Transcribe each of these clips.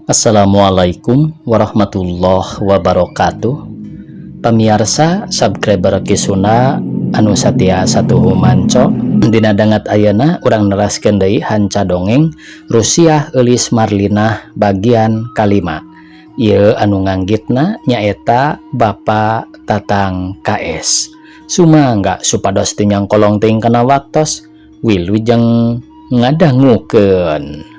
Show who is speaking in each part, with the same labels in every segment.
Speaker 1: Assalamualaikum warahmatullahi wabarakatuh. Pamiarsa subscriber Kisuna anu satia satuhu manco. Dina danget ayeuna urang neraskeun deui hanca dongeng Rusiah Eulis Marlinah bagian kalima. Ieu anu nganggitna nyaeta Bapak Tatang KS. Sumangga supados teu nyangkolong teuing kana waktos, wilujeng ngadangukeun.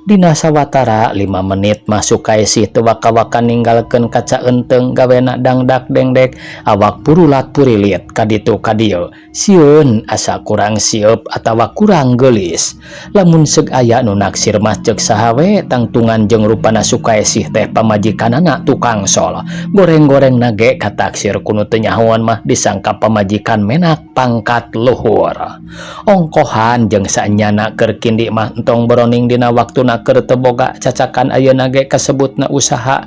Speaker 1: Dina sawatara 5 menit mah Sukaesih teu waka-waka ninggalkeun kaca eunteng, gawena dangdak dengdek, awak purulat purilit ka ditu ka dieu, sieun asa kurang sieup atawa kurang geulis. Lamun seug aya nu naksir mah ceuk saha we, tangtungan jeung rupana Sukaesih teh pamajikanana tukang sol goreng-goreng ge kataksir ku nu teu nyahoan mah, disangka pamajikan menak pangkat luhur. Ongkohan jeung saenyana keur kindi mah entong boroning dina waktuna keur teu boga cacakan. Ayeuna ge kasebutna usaha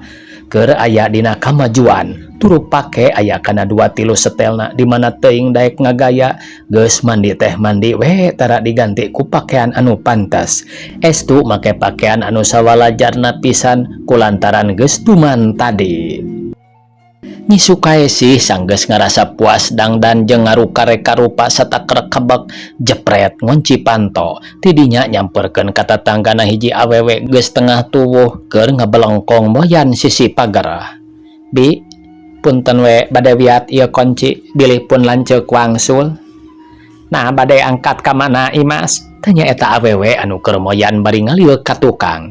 Speaker 1: keur aya dina kamajuan, turu pake aya kana dua tilu setelna di mana teuing daek ngagaya. Geus mandi teh mandi we, tara diganti ku pakaian anu pantas, estu make pakaian anu sawalajarna pisan kulantaran geus duman tadi. Nyi Sukaesih sanggeus ngarasa puas dangdan jeung ngaruka-reka rupa satakrek kebek, jepret ngonci panto. Tidinya nyamperkeun ka tatanggana hiji awewe geus tengah tuwuh keur ngabelengkong moyan sisi pagar. "Bi, punten we bade wiat ieu konci, bilih pun lanceuk wangsul." "Nah, bade angkat ka mana, Imas?" tanya eta awewe anu keur moyan bari ngalieu ka tukang.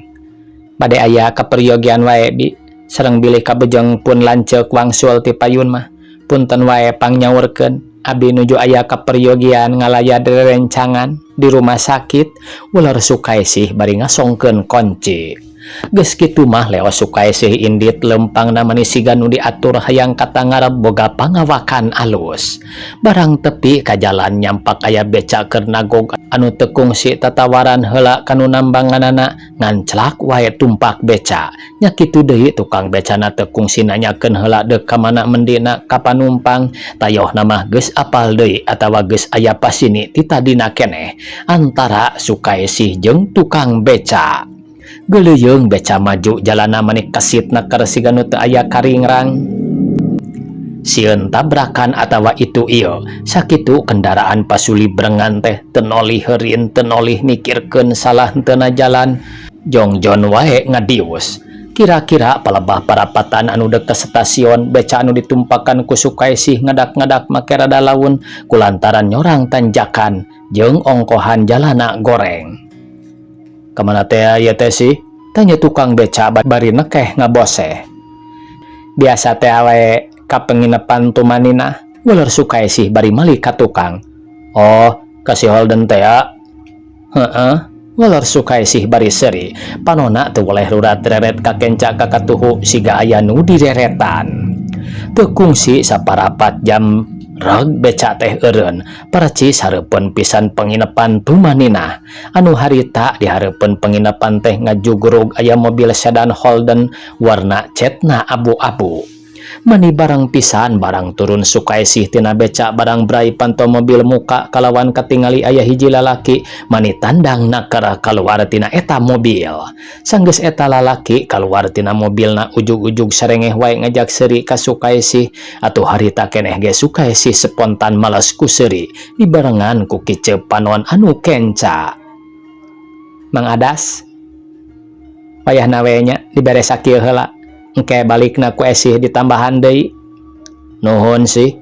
Speaker 1: "Bade aya kaperyogian wae, Bi, sareng bilih kabejeng pun lanceuk wangsul ti payun mah. Punten wae pangnyawurkeun, abi nuju aya kaperyogian ngalayad rerencangan di rumah sakit," ular Sukaesih bari ngasongkeun konci. Geus kitu mah leos Sukaesih indit, lempangna mani siga nu diatur hayang katangarep boga pangawakan alus. Barang tepi ka jalan nyampak aya beca keur nagog anu teu kungsi tatawaran heula ka nu nambanganana, nganclak wae tumpak beca. Nya kitu deui tukang becana teu kungsi nanyakeun heula deuk ka mana mendina ka panumpang, tayohna mah geus apal deui atawa geus aya pasini ti tadina keneh antara Sukaesih jeung tukang beca. Geuleuyeung beca maju, jalanna mani kesitna keur siga nu teu aya karingrang, sieun tabrakan atawa itu ieu. Sakitu kendaraan pasuli brengan teh teu nolih heurin, teu nolih mikirkeun salah henteuna jalan, jongjon wae ngadius. Kira-kira palebah parapatan anu dek ka stasiun, beca anu ditumpakan ku Sukaesih ngadak-ngadak make rada laun kulantaran nyorang tanjakan jeung ongkohan jalana goreng. "Kamana teh ieu teh sih?" tanya tukang beca bari nekeh ngaboseh. "Biasa teh we ka penginepan Tumaninah," ular Sukaesih bari malik ka tukang. "Oh, ka si Holden teh ya?" "Heeh," ular Sukaesih bari seuri. Panona teu boleh rurat reret kakenca kakatuhu siga aya nu direretan. Teu kungsi saparapat jam reg beca teh eureun percis hareupeun pisan penginepan Tumaninah. Anu harita di hareupeun penginepan teh ngajugrug aya mobil sedan Holden warna cetna abu-abu. Mani barang pisan barang turun Sukaesih tina beca, barang brai panto mobil muka kalawan katingali aya hiji lalaki mani tandang keur kaluar tina eta mobil. Sanggeus eta lalaki kaluar tina mobilna, ujug-ujug sarengeh wae ngajak seuri ka Sukaesih. Atuh harita keneh ge Sukaesih spontan males ku seuri dibarengan ku kiceup panon anu kenca. "Mang Adas, wayahna we nya, dibere sakieu heula, engke balikna ku Esih ditambahan deui." "Nuhun sih.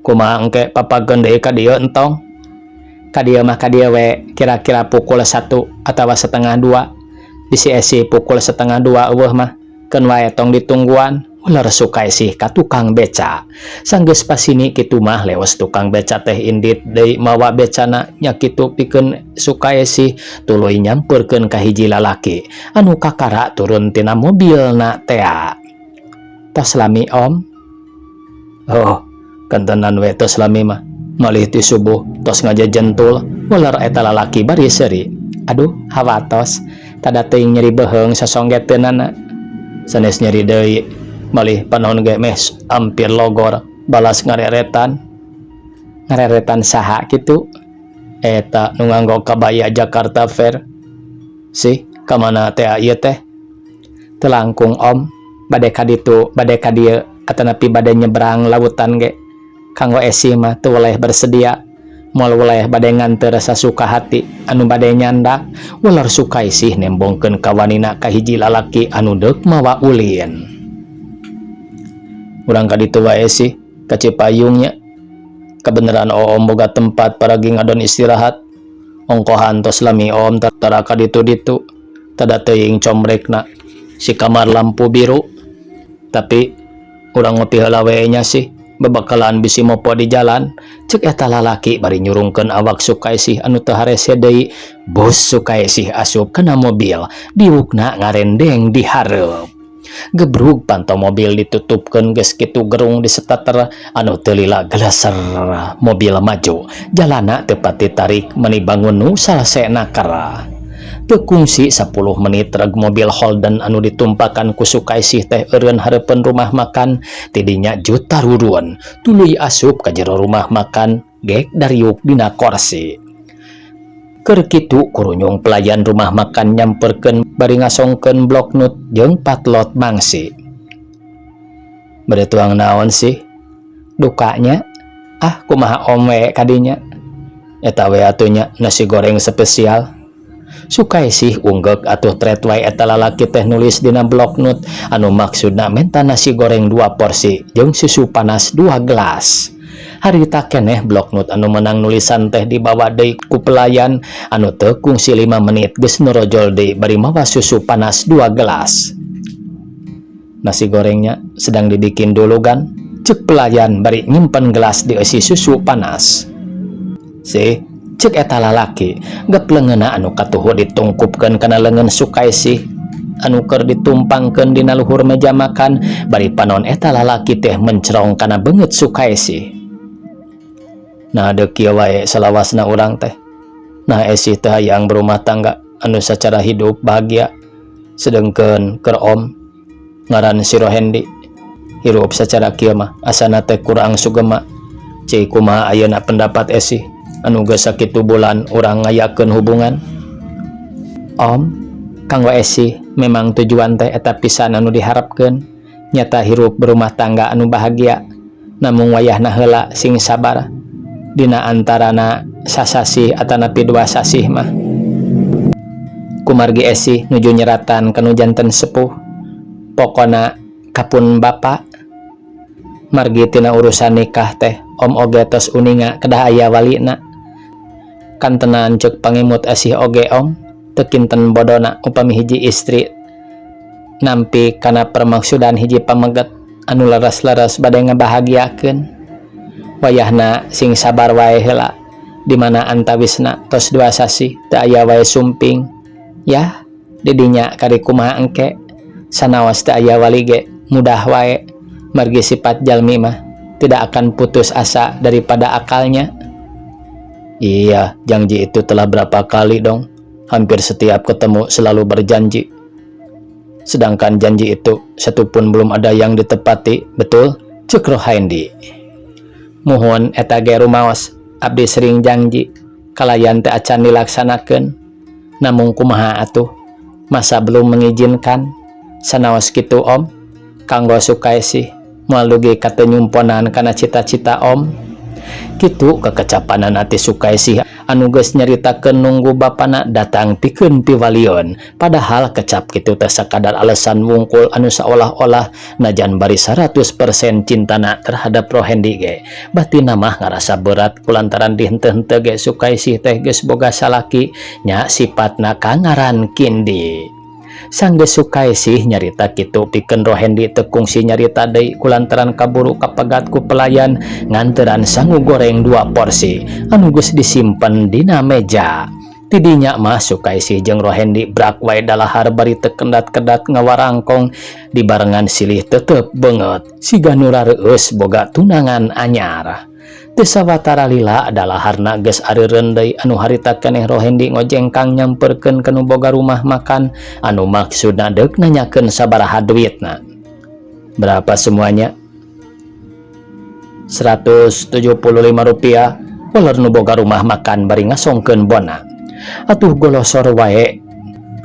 Speaker 1: Kumaha, engke papageun deui ka dieu entong?" "Ka dieu mah ka dieu we, kira-kira pukul 1 atawa 1.30. Bisi Esih pukul 1.30 euweuh mah keun wae, tong ditungguan," ular Sukaesih ka tukang beca. Sanggeus pasini kitu mah leos tukang beca teh indit deui mawa becana. Nya kitu pikeun Sukaesih tuluy nyamperkeun ka hiji lalaki anu kakara turun tina mobilna tea. "Tos lami, Om?" "Oh, kantenan we tos lami mah. Malih ti subuh tos ngajejentul," ular eta lalaki bari seuri. "Aduh, hawatos. Tada teuing nyeri beuheung sasonggeteunana?" "Sanes nyeri deui, malih panon ge meh ampir logor," balas ngareretan. "Ngareretan saha kitu?" "Eta nu nganggo kabaya Jakarta Fair." "Sih, ka mana teh ieu teh?" Teu langkung, Om, bade ka ditu, bade ka dieu, atanapi bade nyebrang lautan ge kanggo Esi mah teu weleh bersedia, moal weleh bade nganteur sasuka hati anu bade nyandak, ular Sukaisih nembongkeun kawanina ka hiji lalaki anu deuk mawa ulin. Urang ka ditu wae sih, ka Cipayung nya. Kebeneran Oom boga tempat paragi ngadon istirahat. Ongkohan tos lami Oom tara ka ditu-ditu. Tada teuing comrekna si kamar lampu biru. Tapi urang ngopi heula we nya sih, bebekalan bisi mopo di jalan, cek eta lalaki bari nyurungkeun awak Sukaisih anu teu harese deui. Bos Sukaisih asup kana mobil, diukna ngarendeng di hareup. Gebrug panto mobil ditutupkeun, geus kitu gerung disetater anu teu lila geleser mobil maju. Jalana teu pati tarik, meuni bangun nu salesena kara. Teu kungsi 10 menit reg mobil Holden anu ditumpakan ku Sukaisih teh eureun hareupeun rumah makan. Tidinya juta rurun tuluy asup ka jero rumah makan, gek dariuk dina korsi. Keur kitu kurunyung pelayan rumah makan nyamperkeun bari ngasongkeun bloknut jeung patlot mangsi. Bade tuang naon sih? Dukanya? Ah, kumaha Om we kadinya? Eta we atuh nya, nasi goreng spesial. Sukaisih unggek atuh tret wae eta lalaki teh nulis dina bloknut anu maksudna menta nasi goreng dua porsi jeung susu panas dua gelas. Harita keneh bloknut anu menang nulisan teh dibawa deui ku pelayan anu teu kungsi 5 menit geus norojol deui bari mawa susu panas dua gelas. Nasi gorengnya sedang dibikin dulu kan? Cek pelayan bari nyimpen gelas dieusi susu panas. Sih, cek eta lalaki, gep leungeunna anu katuhu ditungkupkeun kana leungeun Sukaisih anu keur ditumpangkeun dina luhur meja makan, bari panon eta lalaki teh mencrong kana beungeut Sukaisih. Nah, deuk kieu wae salawasna urang teh. Nah, Esi teh hayang berumah tangga anu secara hidup bahagia. Sedengkeun keur Om ngaran si Rohendi hirup secara kieu mah asana teh kurang sugema. Cai kumaha ayeuna pendapat Esi anu geus sakitu bulan urang ngayakeun hubungan? Om, kanggo Esi memang tujuan teh eta pisan anu diharapkeun, nyata hirup berumah tangga anu bahagia. Namung wayahna heula sing sabar dina antarana sasasih atanapi dua sasih mah. Kumargi Esi nuju nyeratan kanu janten sepuh, pokona kapun bapa. Margi tina urusan nikah teh Om oge tos uninga kedah aya walina. Kantenan cek pangemut Esih oge, Om, teu kinten bodona upami hiji istri nampi kana permaksudan hiji pameget anu leres-leres bade ngabahagiakeun. Wayahna sing sabar wae heula, dimana antawisna tos dua sasih teu aya wae sumping ya didinya kari kumaha engke. Sanaos teu aya wali ge mudah wae, margi sifat jalmi mah tidak akan putus asa daripada akalnya. Iya, janji itu telah berapa kali dong? Hampir setiap ketemu selalu berjanji. Sedangkan janji itu satu pun belum ada yang ditepati, betul? Cek Rohaendi. Muhun, eta ge rumaos, abdi sering janji kalayan teu acan dilaksanakeun. Namung kumaha atuh, masa belum mengizinkan. Sanaos kitu, Om, kanggo Sukaisih moal dugi ka teu nyumponan kana cita-cita Om. Kitu kekecapanan ati Sukaisih anu geus nyaritakeun nunggu bapana datang pikeun piwalion. Padahal kecap kitu teh sakadar alasan wungkul anu saolah-olah najan bari 100% cintana terhadap Rohendi ge batina mah ngarasa berat kulantaran dihenteu-henteu ge Sukaisih teh geus boga salaki nya sifatna kangaran Kindi. Sanggeus Sukaisih nyarita kitu pikeun Rohendi, teu kungsi nyarita deui kulantaran kaburu kapegat ku pelayan nganteran sangu goreng dua porsi anu geus disimpen dina meja. Tidinya mah Sukaisih jeung Rohendi brak wae dalahar bari teu kendat-kedat ngawarangkong dibarengan silih tetep beungeut siga nu rareueus boga tunangan anyar. Teu sawatara lila dalaharna geus areureun deui anu harita keneh Rohendi ngojengkang nyamperkeun ka nu boga rumah makan anu maksudna deuk nanyakeun sabaraha duitna. Berapa semuanya? 175 rupiah, waler nu boga rumah makan bari ngasongkeun bona. Atuh golosor wae.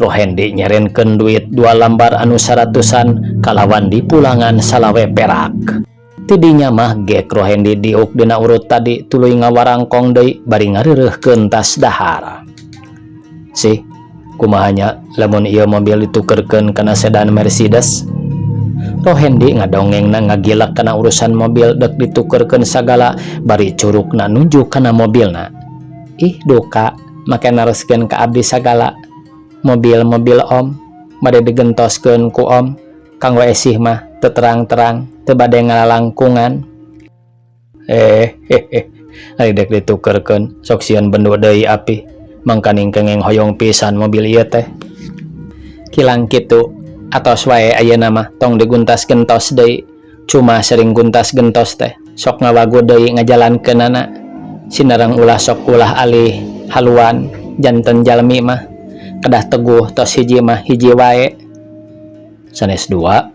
Speaker 1: Rohendi nyerenkeun duit dua lambar anu saratusan kalawan dipulangan salawe perak. Tidinya mah gek Rohendi diuk dina urut tadi tuluy ngawarangkong deui bari ngareureuhkeun tas dahar. Sih, kumaha nya lamun ieu mobil ditukerkeun kana sedan Mercedes? Rohendi ngadongengna ngagilak kana urusan mobil dek ditukerkeun sagala bari curukna nunjuk kana mobilna. Ih duka make nareskeun ka abdi sagala. Mobil-mobil om bade digentoskeun ku om kanggo esih mah teu terang-terang teu bade ngalalangkungan. Eh hehe ari dek ditukerkeun sok sieun bendu deui api mangkaning kengeng hoyong pisan mobil ieu teh. Kilang kitu atos wae ayeuna mah tong diguntas gentos deui cuma sering guntas gentos teh sok ngawagu deui ngajalankeunana sinareng ulah sok ulah alih haluan janten jalmi mah kedah teguh tos hiji mah hiji wae sanes dua.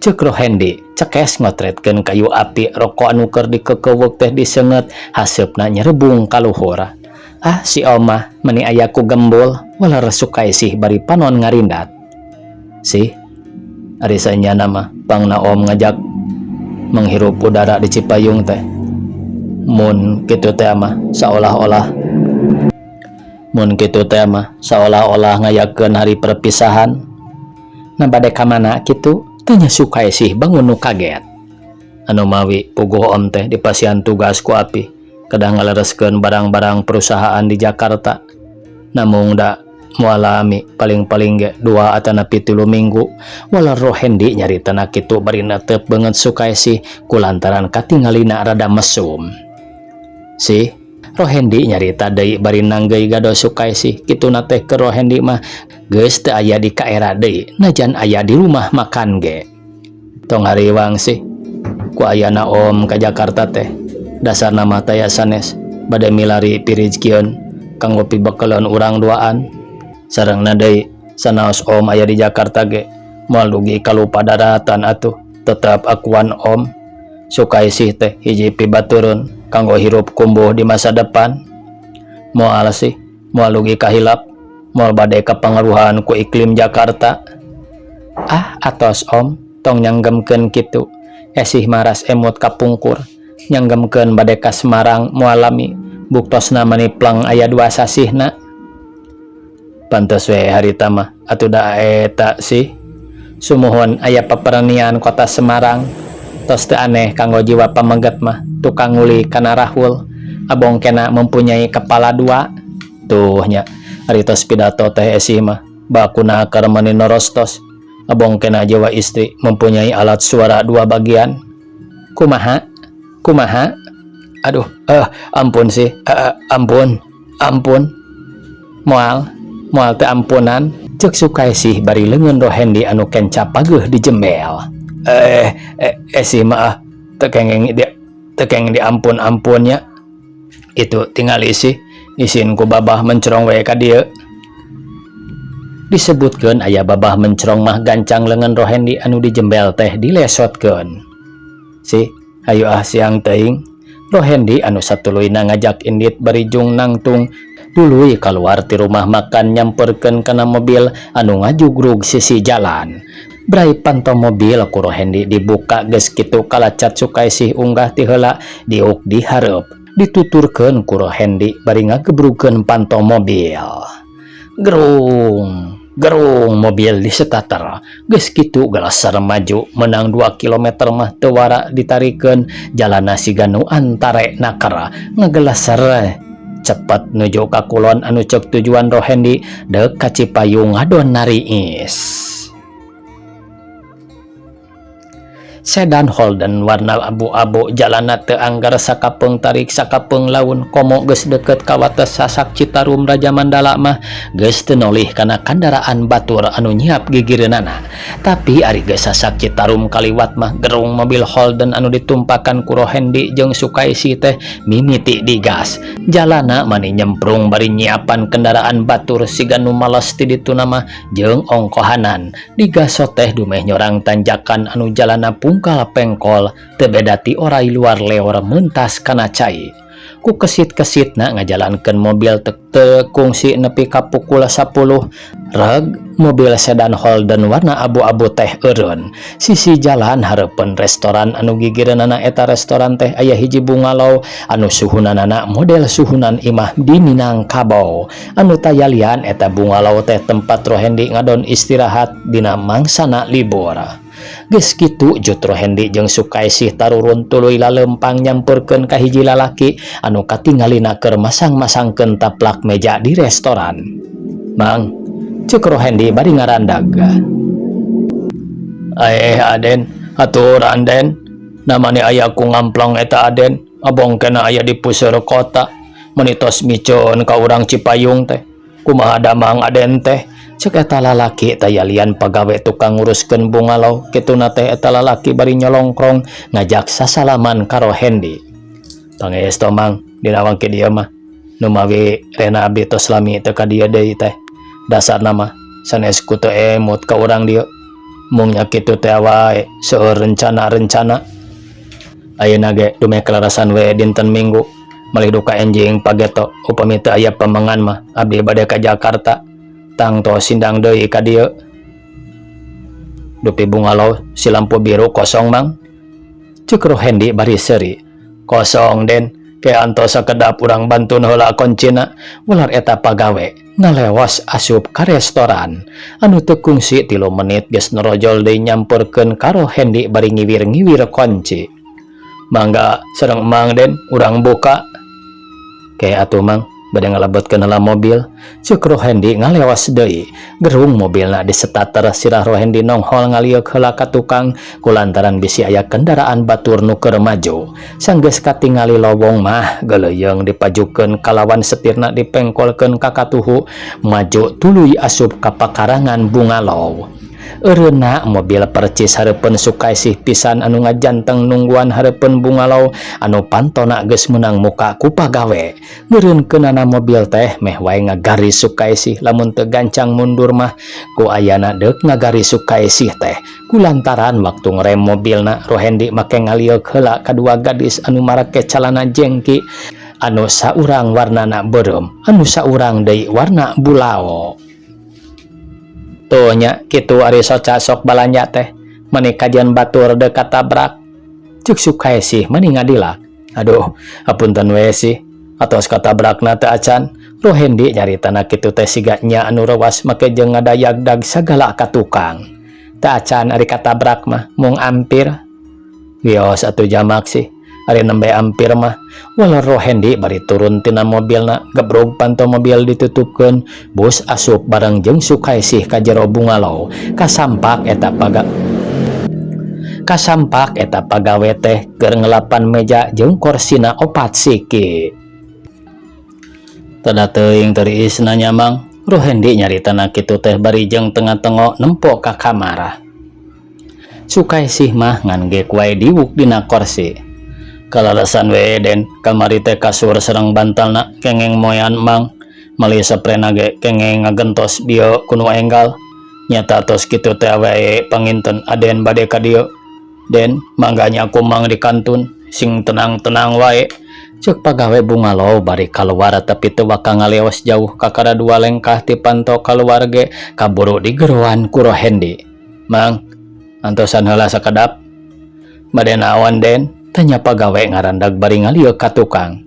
Speaker 1: Ceuk Rohendi cekes ngotretkeun kayu api rokok anu keur dikekewek teh diseungeut haseupna nyerebung ka luhur. Ah si omah meni aya ku gembul walar Sukaisih bari panon ngarindat. Sih ari sanyana mah pangna om ngajak menghirup udara di Cipayung teh mun kitu teh mah seolah-olah mun kitu teh mah seolah-olah ngayakeun hari perpisahan. Nah bade ka mana kitu? Tanya Sukaisih bangun nu kaget. Anu mawi puguh om teh dipasihan tugas ku api kedah ngalereskeun barang-barang perusahaan di Jakarta. Namung da moal lami paling-paling ge 2 atanapi 3 minggu. Walar Rohendi nyaritana kitu bari netep beungeut Sukaisih kulantaran katingalina rada mesum. Sih Rohendi nyarita deui bari nanggeuy gado Sukaisih kituna teh keur Rohendi mah geus teu aya di kaera deui najan aya di rumah makan ge. Tong hariwang sih ku ayana om ka Jakarta teh dasarna mah taya sanes bade milari pirizkieun kanggo pibekeleun urang duaan. Sarengna deui sanaos om aya di Jakarta ge moal dugi kalupa daratan atuh tetap akuan om. Sukaisih teh hiji pibatureun kanggo hirup kumbuh di masa depan. Moal sih moal dugi kahilap moal bade kapangaruhan ku iklim Jakarta. Ah atos om tong nyanggemkeun kitu esih maras emut kapungkur nyanggemkeun bade ka Semarang moal lami buktosna mani plang aya 2 sasihna. Pantes we harita mah atuh da eta sih sumuhun aya papernian kota Semarang tos teu aneh kanggo jiwa pameget mah tukang nguli kana rahul abong kena mempunyai kepala 2. Tuh nya ari tos pidato teh esih mah bakuna akar mani norostos abong kena jiwa istri mempunyai alat suara 2 bagian. Kumaha kumaha aduh ampun sih ampun ampun moal moal teu ampunan. Ceuk Sukaisih bari leungeun Rohendi anu kenca pageuh dijembel. Esih mah teu kengeng dia teu kengeng diampun-ampunnya itu tingali sih isin ku babah mencerong we ka dieu. Disebutkeun aya babah mencerong mah gancang leungeun Rohendi anu dijembel teh dilesotkeun. Sih hayu ah siang teuing. Rohendi anu satuluyna ngajak indit bari jung nangtung tuluy kaluar ti rumah makan nyamperkeun kana mobil anu ngajugrug sisi jalan. Brai panto mobil ku Rohendi dibuka geus kitu kalacat Sukaisih unggah ti heula diuk di hareup. Dituturkeun ku Rohendi bari ngagebrugkeun panto mobil. Gerung gerung mobil disetater geus kitu galasar maju menang 2 kilometer mah teu wara ditarikeun jalana siga nu antare nakara ngagelasar cepat nuju ka kulon anu ceuk tujuan Rohendi deuk ka Cipayung ngadon nariis. Sedan Holden warna abu-abu jalana teu anggar sakapeung tarik sakapeung laun komo geus deukeut ka wates sasak Citarum Raja Mandala mah geus teu nolih kana kandaraan batur anu nyiap gigireunana. Tapi ari geus sasak Citarum kaliwat mah gerung mobil Holden anu ditumpakan ku Rohendi jeung Sukaisih teh mimiti digas. Jalana mani nyemprung bari nyiapan kendaraan batur siga nu males ti dituna mah jeung ongkohanan. Digaso teh dumeh nyorang tanjakan anu jalana pungkal pengkol teu beda ti orai luar leor mentas kana cai. Ku kesit-kesitna ngajalankeun mobil teu kungsi nepi ka pukul 10 reg mobil sedan Holden warna abu-abu teh eureun sisi jalan hareupeun restoran anu gigireunana eta restoran teh aya hiji bungalow anu suhunanana model suhunan imah di Minangkabau. Anu tayalian eta bungalow teh tempat Rohendi ngadon istirahat dina mangsana libur. Geus kitu jut Rohendi jeung Sukaisih tarurun tuluy lalempang nyamperkeun ka hiji lalaki anu katingalina keur masang-masangkeun taplak meja di restoran. "Mang," ceuk Rohendi bari ngarandag. "Eh, Aden, aturan Den. Namanya aya ku ngamplong eta Aden, abong kena aya di puseur kota. Meni tos miceun ka urang Cipayung teh. Kumaha damang Aden teh?" Cek eta lalaki tayalian pagawe tukang nguruskeun bungalow. Kituna teh eta lalaki bari nyolongkrong ngajak sasalaman ka Rohendi. "Pangesto, Mang, dina wangki dieu mah. Numawi rena abdi tos lami teu ka dieu deui teh. Dasarna mah sanes ku teu emut ka urang dieu. Mung nya kitu teh wae seueur rencana-rencana. Ayeuna ge dumeh kalarasan we dinten Minggu. Malih duka enjing pageto upami teu aya pamengan mah abdi bade ka Jakarta. Tangtos sindang deui ka dieu. Dupi bungalow si lampu biru kosong, Mang?" Cek Rohendi bari seuri. "Kosong, Den, ke antos sakedap urang bantun heula kuncina," ular eta pagawe ngalewas asup ka restoran. Anu teu kungsi 3 menit geus norojol deui nyamperkeun ka Rohendi bari ngiwir-ngiwir kunci. "Mangga sareng Mang, Den, urang buka." "Ke atuh, Mang, bade ngalebetkeun heula mobil," ceuk Rohendi ngalewas deui. Gerung mobilna disetater sirah Rohendi nonghol ngalieuk heula ka tukang kulantaran bisi aya kendaraan batur nu keur maju. Sanggeus katingali lowong mah geuleuyeung dipajukeun kalawan setirna dipengkolkeun ka katuhu maju tuluy asup ka pakarangan bungalow. Eureunna mobil percis hareupeun Sukaisih pisan anu ngajanteng nungguan hareupeun bungalow anu pantona geus meunang muka ku pagawe. Ngeureunkeunana mobil teh meh wae ngagaris Sukaisih lamun teu gancang mundur mah ku ayana deuk ngagaris Sukaisih teh. Kulantaran waktu ngerem mobilna, Rohendi make ngalieuk heula kadua gadis anu marake calana jengki anu saurang warnana beureum, anu saurang deui warna bulao. "Tuh nya kitu ari soca sok balanja teh, meni kajian batur deuk katabrak," ceuk Sukaisih meni ngadilak. "Aduh, hapunten we sih, atos katabrakna teu acan," Rohendi nyaritana kitu teh siga nya anu reuwas make jeung ngadayagdag sagala ka tukang. "Teu acan ari katabrak mah, mung ampir." "Wios atuh jamak sih, ari nembe ampir mah," waler Rohendi bari turun tina mobilna. Gebrug panto mobil ditutupkeun, bus asup bareng jeung Sukaisih ka jero bungalow. Kasampak eta pagawe teh keur ngelapan meja jeung korsina opat siki. "Tada teuing teriisna nya, Mang," Rohendi nyaritana kitu teh bari jeung tengah-tengok nempo ka kamar. Sukaisih mah ngan gek wae diwuk dina korsi. "Kalalesan we, Den, kamari teh kasur sareng bantalna kengeng moean, Mang. Malih seprena ge kengeng ngagentos bieu ku nu enggal. Nyata tos kitu teh wae panginten Aden bade ka dieu. Den, mangga nya ku Mang dikantun, sing tenang-tenang wae," ceuk pagawe bungalow bari kaluar tapi teu waka ngaleos jauh kakara dua lengkah ti panto kaluar ge kaburu digeroan ku Rohendi. "Mang, antosan heula sakedap." "Bade naon, Den?" tanya pagawe ngarandag bari ngalieuk ka tukang.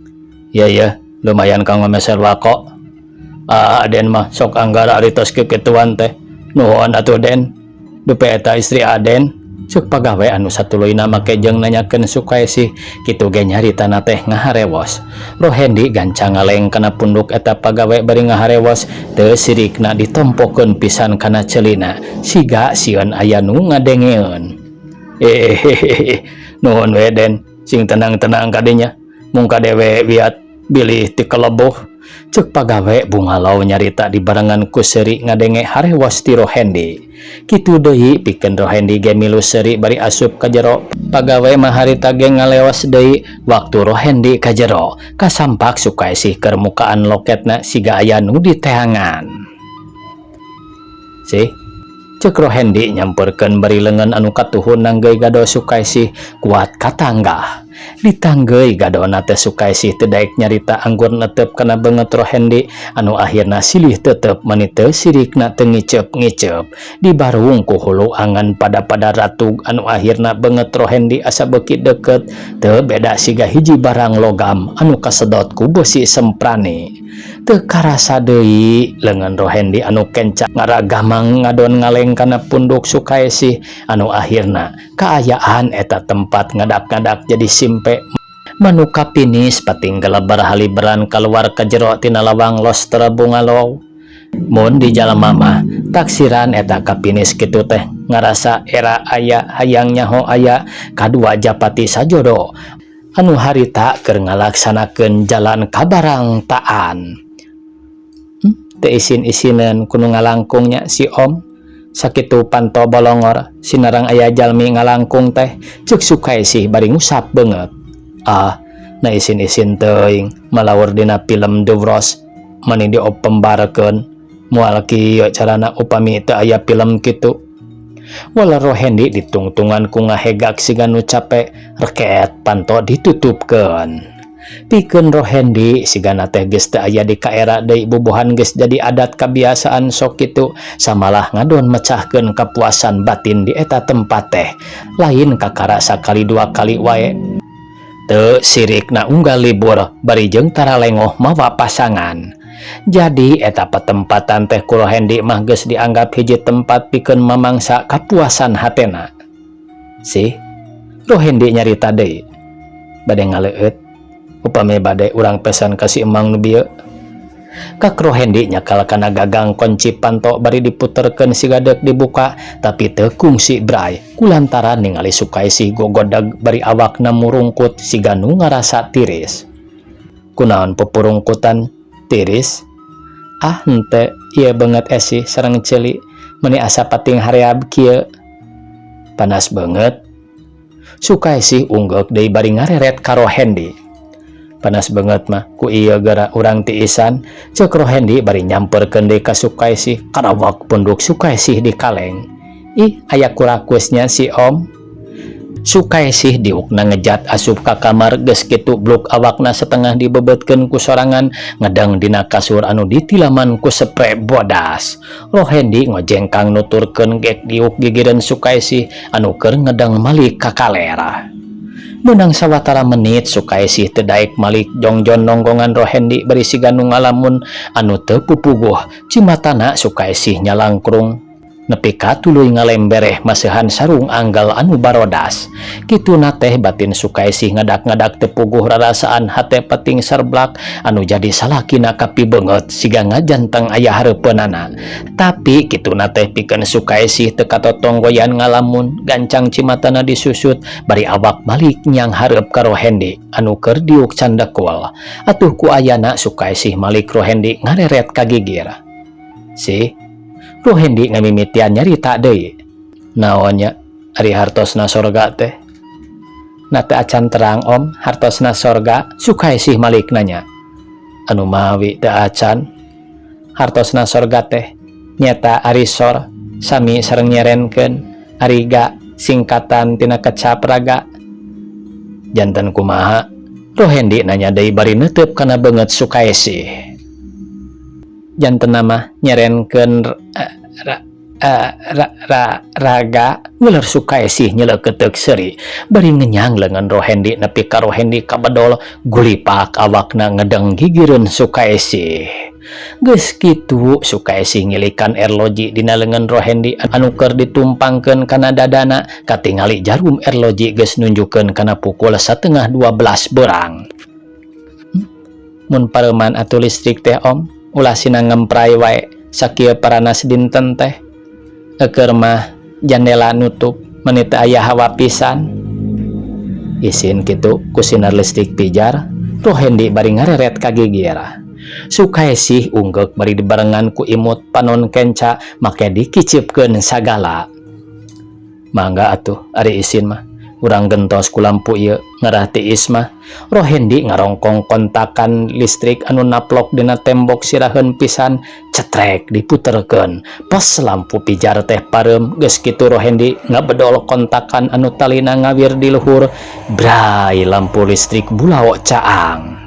Speaker 1: "Iya ya, lumayan kanggo meser wako. Ah, Aden mah sok anggara ari tos kikituan teh. Nuhun atuh, Den. Dupi eta istri Aden?" ceuk pagawe anu satuluyna make jeung nanyakeun Sukaisih kitu ge nyaritana teh ngaharewos. Rohendi gancang ngaleng kana punduk eta pagawe bari ngaharewos teu sirikna ditompokeun pisan kana ceulina siga sieun aya nu ngadengeun. "Hehehe, nuhun we, Den, sing tenang-tenang kadinya. Mung kadewe wiat bilih ti keleboh," ceuk pagawe bungalow nyarita dibarengan ku seuri ngadenge harewos ti Rohendi. Kitu deui pikeun Rohendi ge milu seuri bari asup ka jero. Pagawe mah harita ge ngaleos deui waktu Rohendi ka jero. Kasampak Sukaisih keur mukaan loketna siga aya nu diteangan. "Sih," ceuk Rohendi nyamperkeun bari leungeun anu katuhun nanggeuy gado Sukaisih kuat katanggah. Ditanggeuy gadona teh Sukaesih teu daek nyarita anggur netep kana beungeut Rohendi anu akhirna silih tetep mani teu sirikna teu ngiceup-ngiceup. Dibarung ku hulu angan pada-pada ratug anu akhirna beungeut Rohendi asa beuki deukeut teu beda siga hiji barang logam anu kasedot ku beusi semprani. Teu karasa deui leungeun Rohendi anu kenca ngaragamang ngadon ngaleng kana punduk Sukaesih anu akhirna kaayaan eta tempat ngadak-ngadak jadi simpe manu kapinis pating gelebar haliberan kaluar ka jero tina lawang loster bungalow. Mun di jalma mah taksiran eta kapinis kitu teh ngarasa era aya hayang nyaho aya kadua japati sajodo anu harita keur ngalaksanakeun jalan kabarangtaan. Teu isin-isineun ku nu ngalangkung nya si Om sakitu panto bolongor sinareng aya jalmi ngalangkung teh ceuk Sukaesih bari ngusap beungeut. Ah, na isin-isin teuing malaur dina film The Wros mani diopembarkeun moal kieu carana upami teu aya film kitu. Waler Rohendi ditungtungan ku ngahegak siga nu cape reket panto ditutupkeun. Pikeun Rohendi sigana teh geus teu aya di kaera deui bubuhan geus jadi adat kabiasaan sok kitu samalah ngadon mecahkeun kapuasan batin di eta tempat teh lain kakara sakali dua kali wae. Teu sirikna unggal libur bari jeung tara lengoh mawa pasangan. Jadi eta patempatan teh ku Rohendi mah geus dianggap hiji tempat pikeun mamangsa kapuasan hatena. Sih, Rohendi nyarita deui. Bade ngaleueut upami bade urang pesan ka si emang nu bieu. Kak Rohendi nyakal kana gagang kunci panto bari diputerkeun siga deuk dibuka tapi teu kungsi bray kulantaran ningali Sukaesih gogodag bari awakna murungkut siga nu ngarasa tiris. Kunaon pupurungkutan tiris? Ah henteu ieu beungeut esih sareng ceuli meuni asa pating hareab kieu. Panas beungeut. Sukaesih unggeuk deui bari ngareret ka Rohendi. Panas beungeut mah ku ieu geura urang tiisan ceuk Rohendi bari nyamperkeun deui ka Sukaesih karawak punduk Sukaesih di kaleng. Ih aya kurakusnya si Om. Sukaesih diukna ngejat asup ka kamar geus kitu bluk awakna setengah dibebetkeun ku sorangan ngedeng dina kasur anu ditilaman ku sepre bodas. Rohendi ngojengkang nuturkeun gek diuk gigireun Sukaesih anu keur ngedeng malik ka kalera. Meunang sawatara menit Sukaesih teu daek malik jongjon nonggongan Rohendi bari siga nu ngalamun anu teu pupuguh cimatana Sukaesih nyalangkrung nepi ka tuluy ngalembereh maseuhan sarung anggal anu barodas. Kituna teh batin Sukaesih ngadak-ngadak teu puguh rarasaan hate pating serblak anu jadi salakina kapibeungeut siga ngajanteng aya hareupeunana. Tapi kituna teh pikeun Sukaesih teu katotonggoyan ngalamun gancang cimatana disusut bari awak malik nyang hareup ka Rohendi anu keur diuk candekul. Atuh ku ayana Sukaesih malik Rohendi ngareret ka gigir. Sih, Rohendi ngamimitian nyarita deui. Naon nya ari hartosna sorga teh? Na teu acan terang Om hartosna sorga Sukaesih malik nanya. Anu mawi teu acan hartosna sorga teh nyeta ari sor sami sareng nyerenkeun ari ga singkatan tina kecap raga. Janten kumaha? Rohendi nanya deui bari neuteup kana beungeut Sukaesih. Janten mah nyerenkeun ra, ra, ra, raga ular Sukaesih nyeleukeuteup seuri bari ngenyang leungeun Rohendi nepi ka Rohendi kabedol gulipak awakna ngedeng gigireun Sukaesih. Geus kitu Sukaesih ngilikan erloji dina leungeun Rohendi anu keur ditumpangkeun kana dadana katingali jarum erloji geus nunjukkeun kana pukul 11.30 beurang. Mun pareuman atuh listrik teh Om ulah sina ngempray wae sakieu paranas dinten teh. Eukeur mah jandela nutup meuni teu aya hawa pisan. Isin kitu ku sinar listrik pijar Rohendi bari ngareret ka gigir. Sukaesih unggeuk bari dibarengan ku imut panon kenca make dikicipkeun sagala. Mangga atuh ari isin mah Urang gentos ku lampu ieu, ngarah tiis mah. Rohendi ngarongkong kontakan listrik anu naplok dina tembok siraheun pisan, cetrek diputerkeun. Pas lampu pijar teh pareum, geus kitu Rohendi ngabedol kontakan anu talina ngawir di luhur, bray lampu listrik bulao caang.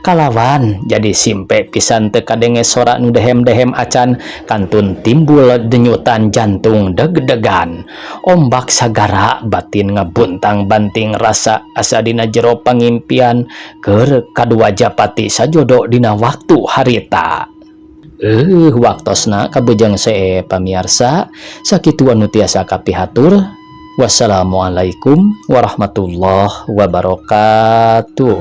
Speaker 1: Kalawan jadi simpe pisan teu kadenge sora nu dehem-dehem acan kantun timbul denyutan jantung deg-degan. Ombak sagara batin ngabuntang-banting rasa asa dina jero pangimpian keur kadua japati sajodo dina waktu harita. Waktosna kabujeng see pamiarsa, sakitu anu tiasa kapihatur. Wassalamualaikum warahmatullahi wabarakatuh.